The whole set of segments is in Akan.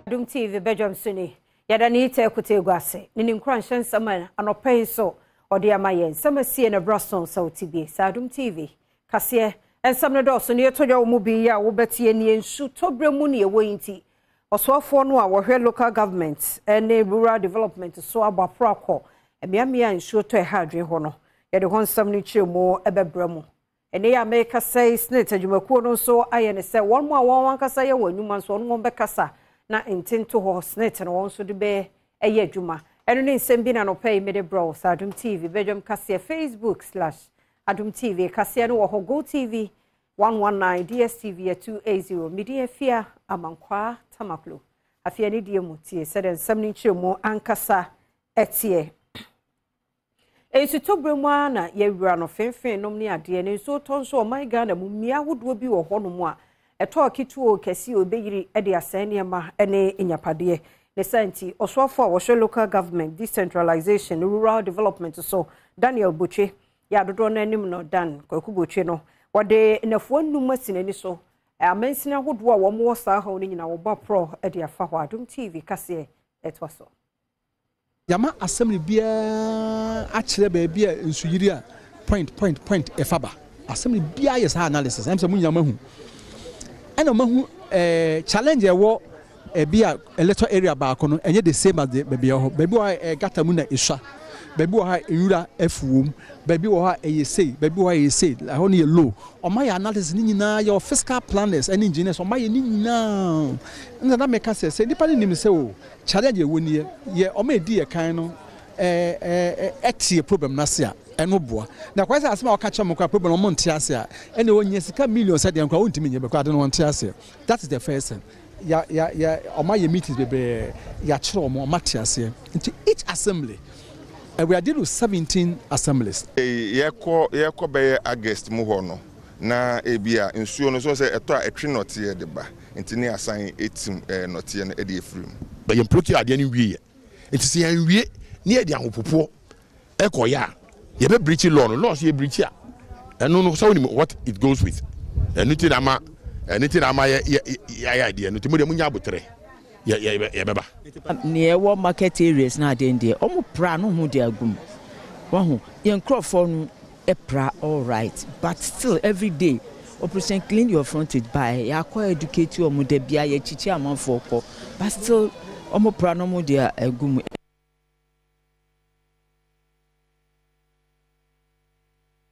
Adom TV badwam so ni. Yɛda ne Ita Akuteegu ase ne ne nkuranhyɛ nsɛm a anɔpa yi nso ɔde ama yɛn. Nsɛm asie na ɛbra so sɛ wote bi. Sɛ Adom TV kaseɛ nsɛm no dɔɔso na yɛtɔ dwa wɔ mu bi yi a wobɛteɛ nie nsu tɔberɛ mu ne ɛwɔ yi nti ɔsoafoɔ no a wɔhwɛ local government ne rural development so abɔ aporo akɔ mmeammea a nsuo tɔ ɛha adwene hɔ no. Yɛde hɔ nsɛm no nkyerɛmu bɛbrɛ mo. Ɛnnɛ yi a merekasa yi, SSNIT adwumakuo no nso ayɛ no sɛ wɔn a wɔn ankasa yɛ wɔn nnwuma nso wɔne wɔn bɛkasa na ntentohɔ SSNIT no wɔn nso de bɛyɛ adwuma. Ɛno ne nsɛm bi na anɔpa yi mede brɛ wo sɛ Adom TV badwam kaseɛ Facebook slash Adom TV kaseɛ no wɔ hɔ Go TV 119 DSTV yɛ 280 Medin Afia Amankwaa Tamaklo. Afei anidie mu tie sɛdeɛ nsɛm no nkyerɛmu ankasa ɛteɛ. Nsutɔ berɛ mu ara na yɛwura no fenfee nom ne adeɛ ne nsuo tɔ nso ɔman Ghana mu mmea ahodoɔ bi wɔ hɔ nom a ɛtɔɔ ketewa o kɛseɛ o ɛbɛyiri de asɛe nneɛma ne nyapadeɛ. Ne saa nti ɔsoafoɔ a wɔhwɛ Local Government Decentralization ne Rural Development so Daniel Botwe yɛ a dodoɔ no anim no Dan Kwaku Botwe no wɔde nnafua nnum asi n'ani so amansini ahodoɔ a wɔn wɔ saa haw no nyinaa wɔbɔ aporɔ de afa hɔ. Adom TV kaseɛ ɛtoa so. Yɛama assembly biara akyerɛ baabi a nsuyiri a point point point ɛfa ba. Assembly biara yɛ saa analysis. Ɛm sɛ mo nyinaa moahu. Ɛna moahu eh, challenge ɛwɔ ɛbi a electoral area baako no ɛnyɛ the same as the baabi ɛwɔ hɔ. Baabi wɔ hɔ a gutter mu na esua. Baabi wɔ hɔ a nwura afu wɔ mu. Baabi wɔ hɔ a ɛyɛ sei, baabi wɔ hɔ a ɛyɛ sei. Ɛhɔ no yɛ low. Wɔayɛ analysis ne nyinaa, yɛwɔ fiscal planners ɛne engineers, wɔayɛ ne nyinaa. Ɛna na meka sɛ, sɛ nnipa no nim sɛ o, Challenge a ɛwɔ nie, yɛ wɔn a ɛdi yɛ kan no te problem no ase a, ɛno boa. Na kɔyɛ sɛ asɛm a wɔka kyerɛ wɔn koraa problem no wɔn nte ase a, ɛnna wɔnya sika million sɛ deɛ koraa wɔntumi nyɛ because ade no wɔnte aseɛ. That is the first thing. Ya ya ya wɔn ayɛ meetings bebree, yɛakyerɛ wɔn, wɔn ate aseɛ. Nti each assembly, we are dealing with 17 assemblies. Yɛkɔ yɛkɔ bɛyɛ August mu hɔ no na ebia nsuo no so sɛ ɛtɔ a ɛtwe nɔteɛ de ba. Nti ne asan atim nnɔteɛ no de afiri mu. Yɛn ploti adeɛ no nwieɛ nti sɛ yɛanwie ne yɛde ahopopoɔ kɔyɛ a yɛbɛ breachi law no, law so yɛ breachi a ɛno no sɛ wonim what it goes with ɛno nti na ama ɛno nti na ama yɛ yɛ yɛayɛ adeɛ no nti mo deɛ monya aboterɛ yɛ yɛ yɛbɛba. Nea ɛwɔ market areas no adeɛ no deɛ wɔn pra no ho de agu mu wahu yɛn nkorɔfoɔ no pra alright but still everyday operation clean your frontage baeɛ yɛakɔ educate wɔn da biara yɛkyikyi amanfoɔ kɔ but still wɔn pra no wɔn de agu mu.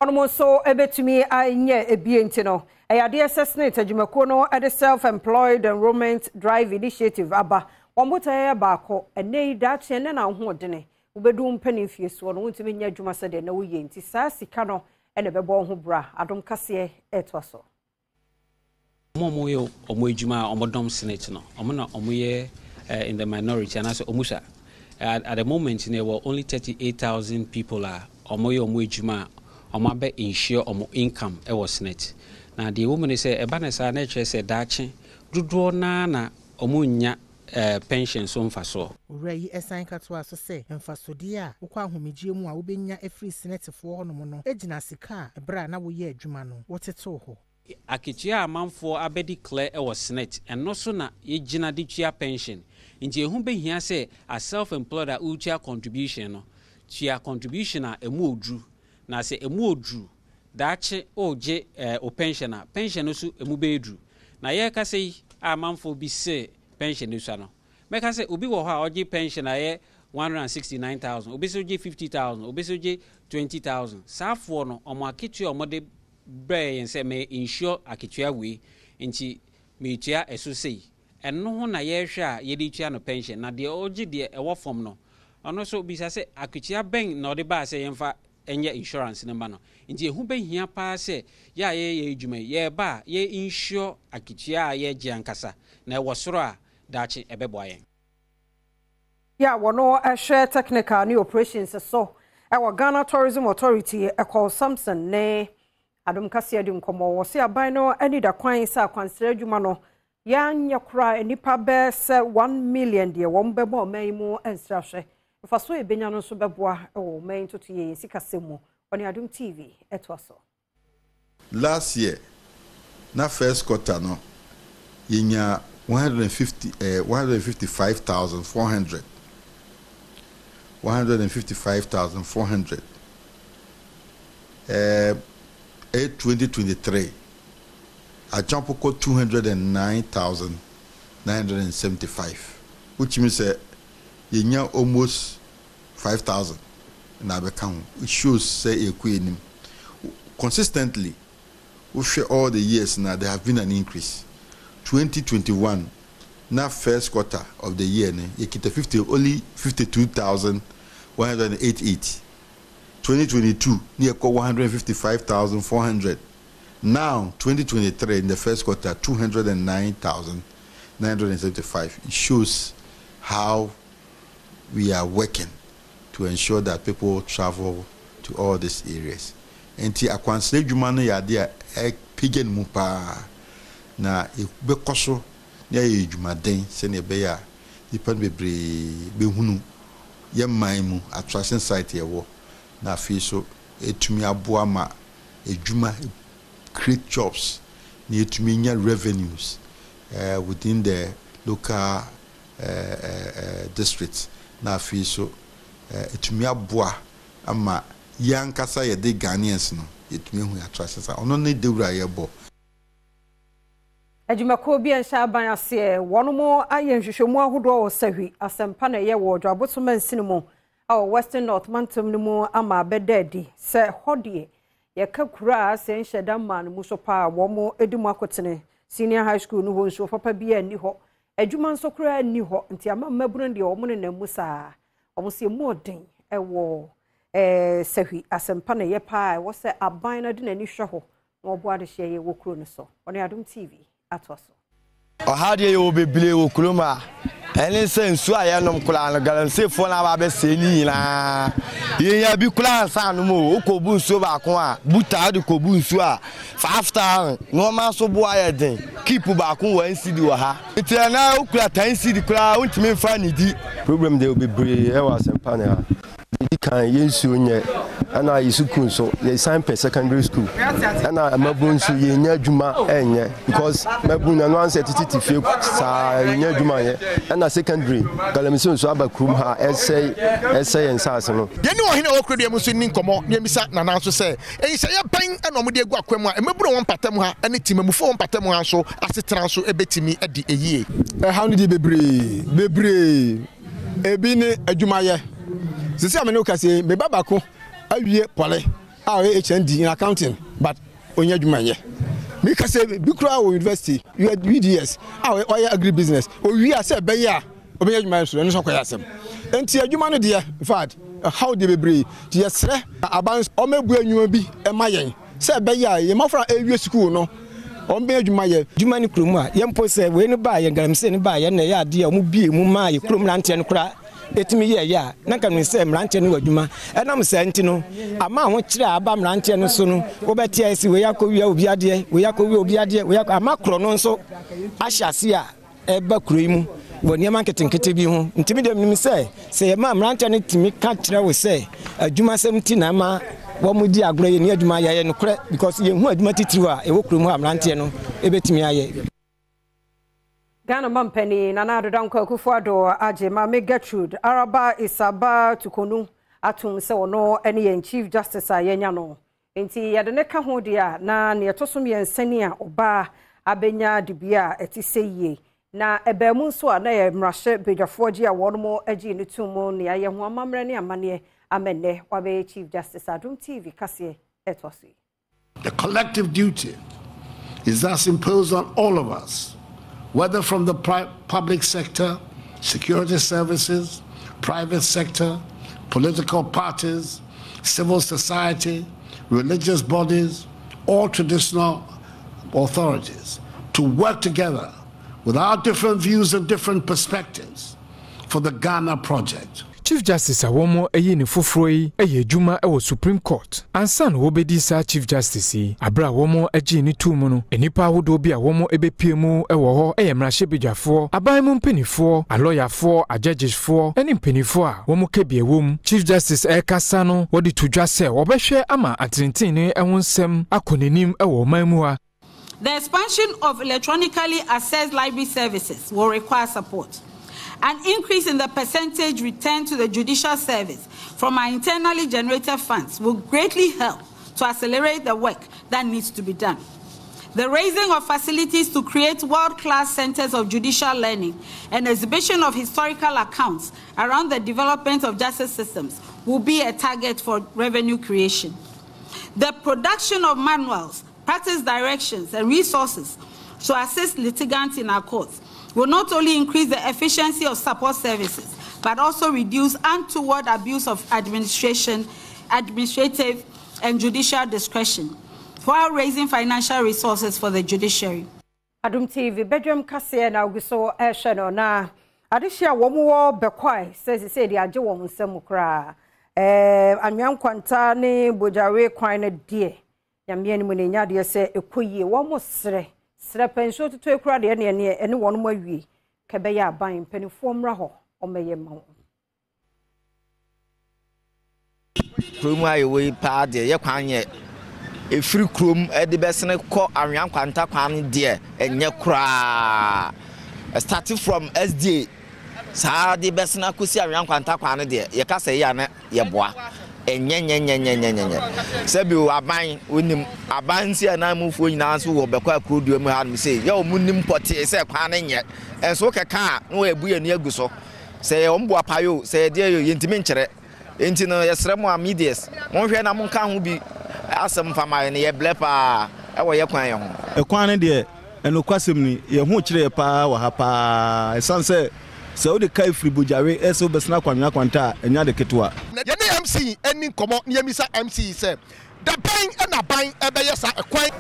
Wɔnom nso bɛtumi anyɛ ebie nti no, ɛyɛ adeɛ sɛ SSNIT adwumakuo no de Self-Employed Enrollment Drive Initiative aba. Wɔn botaeɛ yɛ baako, ɛnnɛ yi daakye ɛnnɛ na wo ho ɔdene, wobɛdu wo mpanin mfie soɔ no, wontumi nyɛ adwuma sɛdeɛ na woyɛ nti saa sika no na ɛbɛbɔ wo ho bra. Adom kaseɛ ɛretoa so. Wɔn a wɔyɛ wɔn adwuma a wɔdɔm Senate no, wɔn na wɔyɛ in the minority anaasɛ wɔn sua. At the moment no, yɛwɔ only 38,000 people a wɔyɛ wɔn adwuma a wɔabɛ insure wɔn income wɔ Senate. Na deɛ ɛwɔ mu ne sɛ, ɛba no saa na ɛkyerɛ sɛ daakye dodoɔ no ara na wɔnnya pension so mfasoɔ. Owura yi san ka toaa so sɛ, mfasodeɛ a wokɔ ahomegyeɛ mu a wobɛnya afiri Senɛtefoɔ hɔnom no gyina sika a berɛ a na woyɛ adwuma no wotetoo hɔ. Akatua a amanfoɔ abɛdi klɛ wɔ Senate, ɛno so na yɛgyina de tua pension. Nti ɛho bɛhia sɛ as self employed a woretua contribution no, tua contribution a ɛmu ɔduru. Na sɛ ɛmu ɔduru, daakye woregye wo pension a, pension no nso ɛmu bɛyɛ duru. Na yɛrekasa yi a amanfoɔ bi se pension no sua no, mɛka sɛ obi wɔ hɔ a ɔgye pension a ɛyɛ 169,000, obi nso gye 50,000, obi nso gye 20,000. Saa foɔ no, wɔn akatua a wɔde brɛɛ yɛn sɛ me insure akatua wei nti meretua ɛso sei. Ɛno ho na yɛrehwɛ a yɛde retua no pension. Na deɛ ɔgye deɛ ɛwɔ fam no, ɔno nso bisa sɛ akatua bɛn na ɔde baa sɛ yɛmfa nyɛ insurance no mma no. Nti ɛho bɛhia paa sɛ yɛ a yɛyɛ yɛn adwuma yi, yɛreba a yɛ insure akatua a yɛregye ankasa, na ɛwɔ soro a, daakye ɛbɛboa yɛn. Yɛ a wɔn hwɛ technical ne operations so wɔ Ghana Tourism Authority Ecole Sampson ne Adom Kaseɛ di nkɔmmɔ. Wɔse aban no ani da kwan sɛ akwansra adwuma no yɛanyɛ koraa nnipa bɛɛ sɛ 1 million deɛ wɔn bɛbɔ ɔman yi mu nsrahwɛ. Mfasoɔ a yɛbɛnya no nso bɛboa wɔ ɔman yi ntotoeɛ yɛn sikasɛm mu. Ɔne Adom TV ɛtoa so. Last year na first quarter no yɛnyaa. 150 eh, 155,400 155,400 eh, ɛyɛ 2023 ajump kɔ 209,975 which means sɛ yɛnya almost 5,000 na abɛka ho. It shows sɛ yɛkɔ anim consistently. Wohwɛ all the years na there have been an increase. 2021 na first quarter of the year no, yɛkita 50 only 52,188. 2022 ne yɛkɔ 155,400. Now 2023 in the first quarter, 209,975. It shows how we are working to ensure that people travel to all these areas. Nti akwansra adwuma no yɛ adeɛ a ɛpagya ne mu paa, na yɛbɛkɔ so na yɛayɛ adwumaden sɛnea ɛbɛyɛ a nnipa no bebree bɛhunu yɛn man mu attraction site yɛwɔ, na afei so ɛtumi aboa ma adwuma, create jobs, na yɛtumi nya revenues within the local district, na afei so ɛtumi aboa ama yɛn ankasa yɛde Ghanaians no yɛtumi ahu attraction site. Ɔno ne dawuro a yɛbɔ. Adwumakuo bi a nhyɛ aban aseɛ, wɔn mo ayɛ nhwehwɛmu ahodoɔ wɔ Sahwi Asɛmpa na ɛyɛ wɔ Dwaboso mansini mu a wɔ Western North mantam no mu ama abɛda adi sɛ hɔ deɛ yɛka kuro a asɛ nhyɛ da mmaa no mu so paa. Wɔn mo di mu akotene senior high school no hɔ, nsuo papa bi a nni hɔ, adwuma nso koraa nni hɔ, nti ama mmabunu deɛ wɔn nenam mu saa. Wɔn si emu ɔden wɔ Sahwi Asɛmpa na ɛyɛ paa. Ɛwɔ sɛ aban no de n'ani hwɛ hɔ na wɔbɔ adehyeɛ yɛ wɔ kuro no so. Ɔne Adom TV atoa so. Ɔhaw deɛ yɛwɔ bebree wɔ kurom a ɛne sɛ nsuo a yɛnom koraa no, galamseyfoɔ no aba abɛsɛe ne nyinaa. Yɛnya bi koraa nsa anom o. Wokɔbu nsuo baako a, buta wode kɔbu nsuo a, 5,000. Nneɛma nso bo ayɛ den. Keep baako 1 cedi wɔ ha. Nti ɛnɛ wokura 10 cedi koraa, wontumi mfa nnidi. Problem deɛ bebree ɛwɔ Asɛmpa ne ha. Di kan, yɛn nsuo nyɛ, ɛna yɛ sukuu nso yɛsan pɛ secondary school, ɛna mmabunu nso yɛnya adwuma ɛnyɛ because mmabunu na ɛno ansɛ tete te fie saa, yɛnya adwuma nyɛ. Ɛna secondary, galamsey nso aba kurom ha, ɛsɛ yɛn nsaase no. Yɛne ɔhene a ɔwɔ kurodua mu nso nni nkɔmmɔ na yɛmmisa Nana nso sɛ nhyehyɛeɛ bɛn na wɔde agu akwan mu a mmabunu a wɔn mpata mu ha ne temamufoɔ a wɔn mpata mu ha nso asetena nso bɛtumi adi yie. Ɛhaw no deɛ bebree bebree, ebi ne adwumayɛ. Sisi a me ne wo kasa yi, me ba baako awie poly a ɔyɛ HND in accounting, but ɔnyɛ adwuma nyɛ. Me kasa bi koraa wɔ university UDS a ɔyɛ agri business. Owie a, sɛ ɛbɛyɛ a ɔbɛyɛ adwuma yɛ so, ɛno nso akɔyɛ asɛm. Nti adwuma no deɛ, in fact, ɛhaw deɛ bebree, nti yɛsrɛ aban ɔmɛbue nnwuma bi ɛma yɛn sɛ ɛbɛyɛ a yɛn mmɔfra a ɛrewie sukuu no, wɔn bɛyɛ adwuma yɛ. Adwuma no kurom a yɛn mpo sɛ wei no baa yɛn, galamsey no baa yɛn na ɛyɛ adeɛ a wɔn bie mu maa yɛ kurom mmeranteɛ no koraa ɛtumi yɛ ɛyɛ a na nka no sɛ mmeranteɛ no wɔ adwuma. Ɛnam saa nti no ama ahokyerɛ a aba mmeranteɛ no so no, wobɛte ayɛ sɛ wei akɔwia obi adeɛ, wei akɔwia obi adeɛ, wei akɔ ama korɔ no nso ahyɛ ase a ɛba kuro yi mu wɔ nneɛma nketenkete bi ho. Ntumi deɛ menim sɛ yɛma mmeranteɛ no tumi ka kyerɛ wo sɛ adwumasɛm ti na ama wɔn di agorɔ, yɛ ni adwuma yɛyɛ nokorɛ because yɛnhu adwuma titiriw a ɛwɔ kurom hɔ a mmeranteɛ no ɛbɛtumi ayɛ. Ghana mampanin Nana Addo Dankwa Akufo-Addo agye Maame Gertrude Araba Esaaba Torkornoo atom sɛ ɔno ne yɛn Chief Justice a yɛnya no. Nti yɛde ne ka ho deɛ a, na nea ɛtɔ so mmiɛnsa ni a ɔbaa abɛnya dibea a ɛte sɛ yie. Na ɛbɛn mu nso a na yɛ mmarahyɛ badwafoɔ gye a wɔn agye ne tom mu nea yɛ ho amammerɛ ne amanneɛ ama nnɛ wabɛyɛ Chief Justice. Adom TV kaseɛ ɛtoa so yi. The collective duty is thus imposed on all of us, whether from the public sector, security services, private sector, political parties, civil society, religious bodies, or traditional authorities, to work together with our different views and different perspectives for the Ghana project. Chief Justice a wɔn ayi ne foforɔ yi yɛ adwuma wɔ Supreme Court ansa na wɔbɛdi saa Chief Justice yi. Abere a wɔn agye ne tuu mu no, nnipa ahodoɔ bi a wɔn bɛpie mu wɔ hɔ yɛ mmarahyɛbadwafoɔ, aban mu mpanimfoɔ, alɔyafoɔ, agyɛgyesfoɔ ne mpanimfoɔ a wɔn ka bi wɔ mu. Chief Justice ɛrekasa no, wɔde to dwa sɛ wɔbɛhwɛ ama atenetene ho nsɛm akɔ n'anim wɔ ɔman mu ha. The expansion of electronically accessed library services will require support. An increase in the percentage returned to the judicial service from our internally generated funds will greatly help to accelerate the work that needs to be done. The raising of facilities to create world-class centers of judicial learning and exhibition of historical accounts around the development of justice systems will be a target for revenue creation. The production of manuals, practice directions, and resources to assist litigants in our courts will not only increase the efficiency of support services, but also reduce untoward abuse of administration, administrative and judicial discretion, while raising financial resources for the judiciary. Adom TV badwam kaseɛ na wogu so rehwɛ no na adehye a wɔn wɔ Bɛkwae sɛ sesei de agye wɔn nsam koraa. Ɛɛ anwea nkwanta ne bogyawe kwan no deɛ Nyame anim no ɛnyɛ adeɛ sɛ ɛkɔ yie. Wɔn srɛ srɛ pɛ nsuo totɔ ekura deɛ ɛne ɛne ɛne wɔn awie kɛbɛyɛ aban mpanimfoɔ mmra hɔ wɔmmɛyɛ mma wɔn. Kurom a yɛwɔ yi paa deɛ yɛ kwan nyɛ. Ɛfiri kurom de bɛsene kɔ Anwea Nkwanta kwan no deɛ ɛnyɛ koraa. Starte from SDA saa de bɛsene akɔsi Anwea Nkwanta kwan no deɛ yɛka sɛ yɛ a na yɛboa. Ɛnyɛ nyɛ nyɛ nyɛ nyɛ nyɛ nyɛ. Sɛbi o aban wonim aban nsi ananmufoɔ nyinaa nso wɔ bɛkɔ akurodua mu hanom sei yɛ wɔn nim pɔtee sɛ kwan no nyɛ. Nso wokɛka a na wɔabu yɛn ani agu so. Sɛ ɛyɛ wɔn boapae o, sɛ ɛyɛ deɛ o, yɛntumi nkyerɛ. Enti no, yɛsrɛ mo a medias, monhwɛ na monka ho bi asɛm mfa ma yɛn. Yɛbrɛ paa wɔ yɛ kwan yi ho. Ɛkwan no deɛ, nokwasɛm ni, yɛn ho kyere yɛn paa wɔ ha paa. Ɛsiane sɛ, sɛ wode kaa firi Bogyawe sɛ wobɛsene akɔ Anwea Kwanta a, ɛnyɛ ade ketewa. Yɛne MC nni nkɔmmɔ na yɛmmisa MC sɛ, Da bɛn na aban bɛyɛ saa ɛkwan?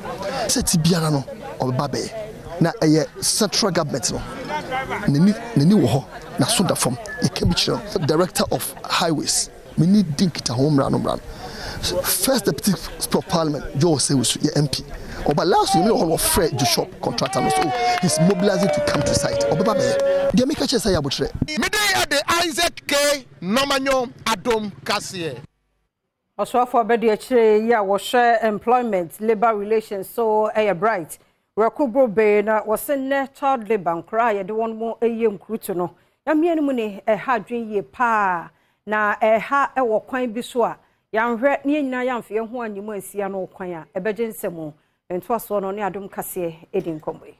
Sɛ ti biara no ɔbɛba abɛyɛ na ɛyɛ central government no n'ani n'ani wɔ hɔ n'aso da fam yɛka bi kyerɛ no director of highways me ne di nkitaho mmra no mmra no first deputy speaker of parliament Joe Osei-Owusu yɛ MP ɔba last week me wɔ hɔ no wɔfrɛ Joshop contractor no so he's mobilizing to come to site ɔbɛba abɛyɛ deɛ meka kyerɛ sɛ yɛ abotrɛ. Me din de Isaac K. Normanyo Adom Kaseɛ. Ɔsoafoɔ abadiakyire yi a wɔhwɛ Employment, Labour Relations so yɛ Bright Wereko Brobe na wɔse nnɛ child labour nkoraa a yɛde wɔn mo yɛ nkurutu no yamea no mu ni ɛha adwene yie paa na ɛha wɔ kwan bi so a yɛanhwɛ ne yɛn nyinaa yɛamfa yɛn ho annye mu ansi ano kwan a ɛbɛgye nsam ntoasoɔ no ne Adom Kaseɛ di nkɔmmɔ yi.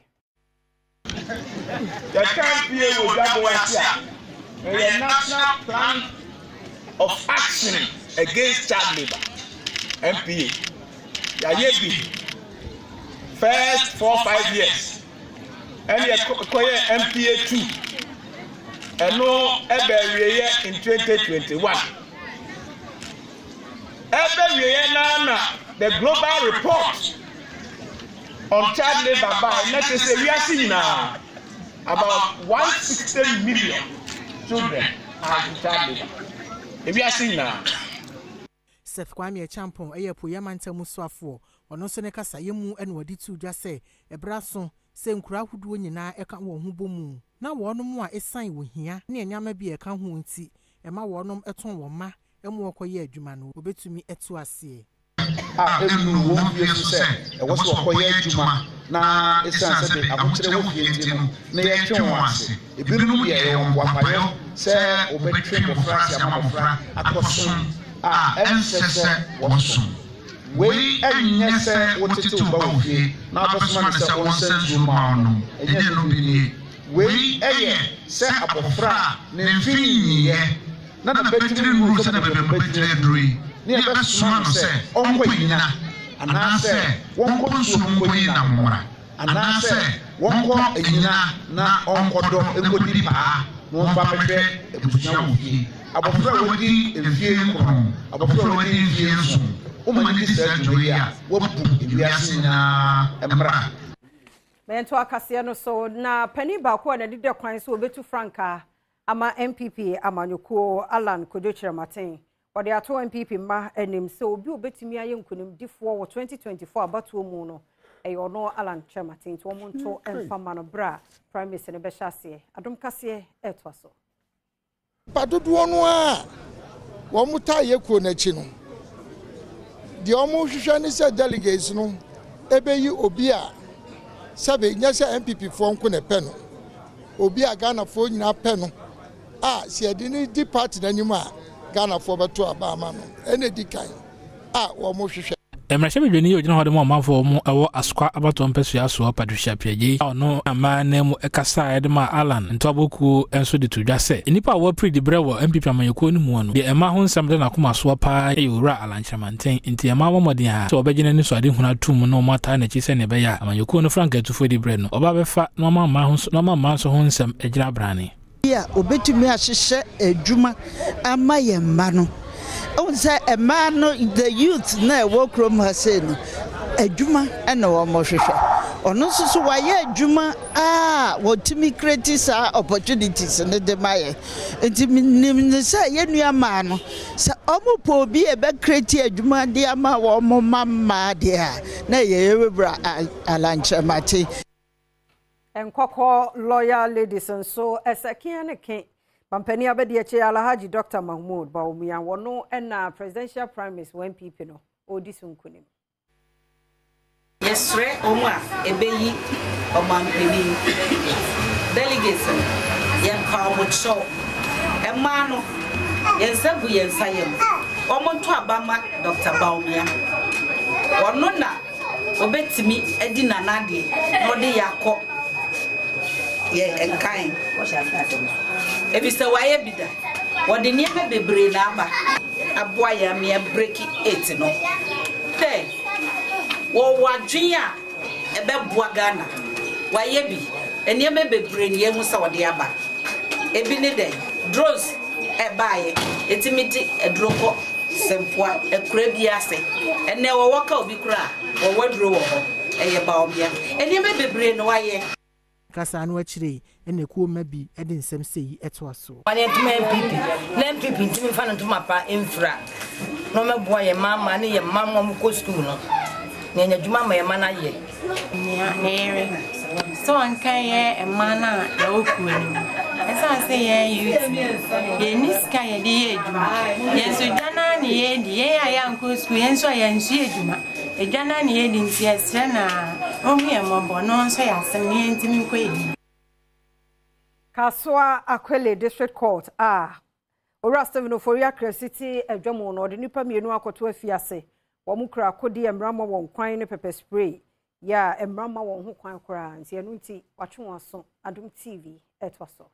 Yɛka mpie wɔ dwabɔ ase a, ɛyɛ National Plan of Action Against Child Labour, NPA. Yɛayɛ bi first 4, 5 years, ɛne yɛkɔyɛ NPA 2, ɛno ɛbɛ awieɛ in 2021. Ɛbɛ wieɛ naa na the global report on child labour bae na kyerɛ sɛ wiase nyinaa about 160 million children are in child labour. Ewiase nyinaa. Seth Kwame Acheampong yɛ Apueeɛ Mantam mu soafoɔ. Ɔno nso ne kasaeɛ mu na ɔde too dwa sɛ ɛberɛ aso sɛ nkuro ahodoɔ nyinaa ka wɔn ho bɔ mu na wɔnom a ɛsiane ohia ne nneɛma bi a ɛka ho nti ɛma wɔnom tɔn wɔn mma ma wɔkɔyɛ adwuma no, wɔbɛtumi atu aseɛ. A ennuu wɔn mfeɛ so sɛ ɛwɔ sɛ wɔkɔyɛ adwuma na ɛsiane sɛ de ahokyerɛ wɔ fie nti no na yɛtwe wɔn ase. Ebinom deɛ ɛyɛ wɔn boapayɔ sɛ wɔbɛtwe mmɔfra ase ama mmɔfra akɔsom a ɛnsɛ sɛ wɔsom. Wei nyɛ sɛ wotete wo ba wɔ fie na wobɛsoma no sɛ ɔnsa nsuo mma ɔnnom, ɛnyɛ ɛno bi nie. Wei yɛ sɛ abɔfra a ne mfe nnyiiɛ na n'abatiri nnuru sɛdeɛ baabi a m'abatiri aduru yi, ne yɛbɛsoma no sɛ ɔnkɔ anyina, anaasɛ wɔnkɔ nsuo mu nkɔyi nam mmra, anaasɛ wɔnkɔ anyina na ɔnkɔdɔ nkɔdi paa na wɔmfa mmɛhwɛ abusua wɔ fie. Abɔfra a wadi mfeɛ nkron, abɔfra a wadi mfeɛ nson, woma no di saa dwuma yi a, wabu ewiase nyinaa mmara. Mɛnto akaseɛ no so na panin baako a n'ani da kwan sɛ ɔbɛtu frankaa ama NPP amanyɔkuo Allan Kojo Kyerematen. Wɔde ato NPP mma anim sɛ obi a obetumi ayɛ nkunimdifoɔ wɔ 2024 abatoɔ mu no, ɛyɛ ɔno Allan Kyerematen nti wɔn nto mfa mma no berɛ a primaries no bɛhyɛ aseɛ. Adom kaseɛ ɛretoa so. Nnipa dodoɔ no ara a wɔtaa yɛ kuo no akyi no, deɛ wɔhwehwɛ ne sɛ delegates no bɛyi obi a. Sɛbe nyɛ sɛ NPP foɔ nko na ɛpɛ no, obi a Ghanafoɔ nyinaa pɛ no a sɛ yɛde no di party no anim a Ghanafoɔ bɛto aba ama no ɛna ɛdi kan a wɔhwehwɛ. Mmarahyɛbadwani yi a ɔgyina hɔ de ma ɔmanfoɔ a wɔn wɔ Asokwa abatoɔ mpɛsoa soɔ Patricia Appiagyei a ɔno na mmaa ananmu kasaeɛ de maa Allan Ntoabɔ kuo nso de to dwa sɛ nnipa a wɔapiri diberɛ wɔ NPP amanyɔkuo no muo no deɛ mmaa ho nsɛm da n'akoma soɔ paa yɛ Owura Allan Kyerɛmanten nti mmaa mmɔ mmɔden ara sɛ wɔbɛgye n'anisoadehunu atom na wɔn ataa n'akyi sɛdeɛ ɛbɛyɛ a amanyɔkuo no frankaatufoɔ diberɛ no wɔba bɛfa na wɔama mmaa ho na wɔama mmaa nso ho nsɛm agyina abrane. Bi a obetumi ahyehyɛ adwuma ama yɛn mma no. Wohu sɛ mmaa no, the youth na ɛwɔ kurom ha sei no, adwuma na wɔhwehwɛ. Ɔno nso so wayɛ adwuma a wɔtumi create saa opportunities no de ma yɛn. Nti menim no sɛ yɛn nua mmaa no, sɛ wɔpɛ obi a ɛbɛ create adwuma de ama wɔn mma mmaa deɛ a, na ɛyɛ yɛn wura Alan Kyerematen. Nkɔkɔ Loyal Ladies nso ɛsɛ kea ne ke. Mampanin abadiakyire Alhaji Dr. Mahmood Bawumia wɔno na presidential primaries wɔ NPP no ɔredi so nkunim. Yɛsrɛ wɔn a ɛbɛyi ɔmanpanin, delegates no, yɛpa wɔn kyɛw. Mmaa no, yɛn nsa gu yɛn nsa yam, wɔnto aba mma Dɔkta Bawumia. Ɔno na. Obetumi adi Nana adeɛ na ɔde yɛ akɔ yɛ nkan efisɛ wayɛ bi da. Wɔde nneɛma bebree na aba aboa yɛn ama yɛ break it no. Sɛ wɔwɔ adwene a ɛbɛboa Ghana, wayɛ bi. Nneɛma bebree na yɛahu sɛ ɔde aba. Ebi ne dɛn? Drones ɛbaeɛ, ɛtumi de aduro kɔ. Sempoa, akuraa bi ase. Ɛnnɛ wɔwɔ ka obi koraa a, wɔwɔ aduro wɔ hɔ. Ɛyɛ Bawumia. Nneɛma bebree na wayɛ. Kasa no akyire yi na ekuo mma bi de nsɛm sei toa so. Ma ne ntoma NPP na NPP ntumi mfa ne ntoma pa mfira na ɔmɛboa yɛn mma mma ne yɛn mma ma wɔkɔ sukuu no na yɛanya adwuma ama yɛn mma no ayɛ. Nea ne yere sɛ ɔnka yɛ mmaa no a yɛwɔ kuo no mu. Ɛsiane sɛ yɛn youth no, yɛnni sika a yɛde yɛ adwuma. Yɛn nso dwa no ara na yɛredi. Yɛn a yɛankɔ sukuu, yɛn nso a yɛnsua adwuma. Dwa no ara na yɛredi nti yɛsrɛ no ara ɔnhu yɛn mmɔbɔ na ɔnsɔ yɛn asene na yɛntumi nkɔ yɛn anim. Kasoa Akwele District Court a Owura Stephen Ofori Akrasi te adwa mu no, ɔde nnipa mmienu akɔto afiase. Wɔn kura akodeɛ a mmara mmɔ wɔn kwan ne pɛpɛ spray yɛ a mmara mma wɔn ho kwan koraa nti ɛno nti watwe wɔn aso. Adom TV ɛtoa so.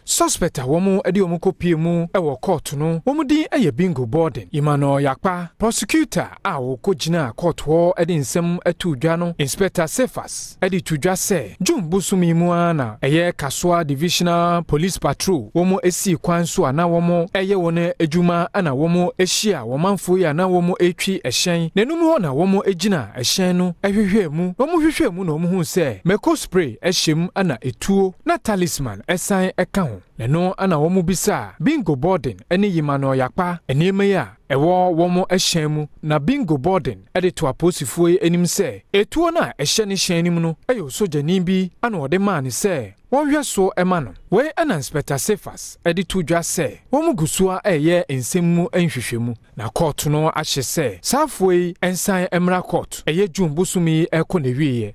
Suspect a wɔn de wɔn kɔ pie mu wɔ kɔɔto no, wɔn din yɛ Bingo Borden, Emmanuel Yakpa, prosecutor a ɔkɔ gyinaa kɔɔto hɔ de nsɛm too dwa no, Inspector Cephas de to dwa sɛ June bosome yi mu ara na ɛyɛ Kasoa Divisional Police Patrol wɔn sii kwan so a na wɔn reyɛ wɔn adwuma na wɔn hyia wɔn manfoɔ yi a na wɔn retwi hyɛn na ɛno mu hɔ na wɔn gyina hyɛn no hwehwɛɛ mu na wɔn hwehwɛɛ mu na wɔn huu sɛ mako spray hyɛ mu na etuo na talisman san ka ho na ɛno na wɔn bisaa Bingo Borden ne Yimanoel Yakpa nneɛma yi a ɛwɔ wɔn hyɛn mu na Bingo Borden de too apolisifoɔ yi anim sɛ etuo no a ɛhyɛ ne hyɛn no mu no yɛ osogyani bi na ɔde maa no sɛ wɔnhwɛ so ma no. Wei na Inspector Cephas de to dwa sɛ wɔn gu so ara reyɛ nsɛm mu nhwehwɛmu na kɔɔto no ahyɛ sɛ saa afoɔ yi nsan mmra kɔɔto ɛyɛ June bosome yi rekɔ n'awieɛ.